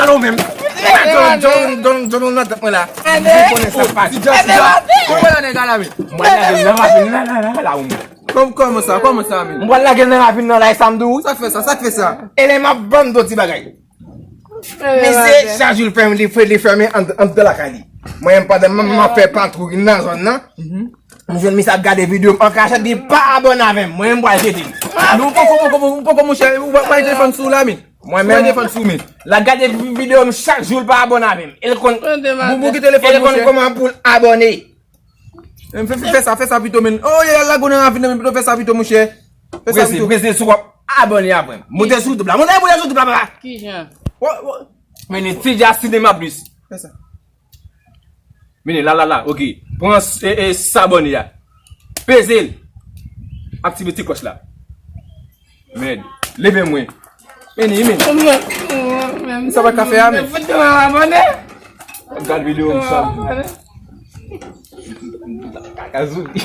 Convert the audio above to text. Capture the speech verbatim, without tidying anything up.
Ou menm. John, John, John, John, nan tèt mwen la. Ou konnen sa k pase. Kòman la nèg la, men? Mwen la, la, la, la, la, la, la, la, la. Kòm, kòman sa, kòman sa, men? Mwen lage nan ravin nan la, e sa m di w. Sa k fè sa, sa k fè sa? E lè m ap ban m do ti bagay. Misye, chak jou l fèmen, li fè, li fèmen an, anndan lakay li. Mwen menm pandan m, m ap fè patwouy nan zòn nan. M jwenn misye ap gade videyo m an kachèt, li pa abòne avè m. Mwen menm m pral jete l. Nou poko, poko, poko, monchè, ou pa, pa gen telefòn sou ou la, men. Mwen menm, telefòn sou men. L ap gade vi-, videyo m chak jou, l pa abòne avè m. E l konn, Tande, boubou ki telefòn, e l konn monchè. Kòman pou l abòne. Fè, fè, fè sa, fè sa pito, men. Oh, y a lago nan ravin nan, men pito fè sa pito, monchè. Fè sa pito. Brezil, Brezil, si w ap abòne avè m. Monte sou YouTube la. Monte, monte sou YouTube la, papa. Kijan? Wo, wo. Men, ti dja sinema plis. Fè sa. Men, la, la, la, ok. Pran s-, e, e, sabòne a. Peze l. Aktive ti klòch la. Mèd. Leve mwen. Vini, vini. Sa pa kafe a, men. Fout mwen abòne. Gad videyo m sa. Kaka zouli.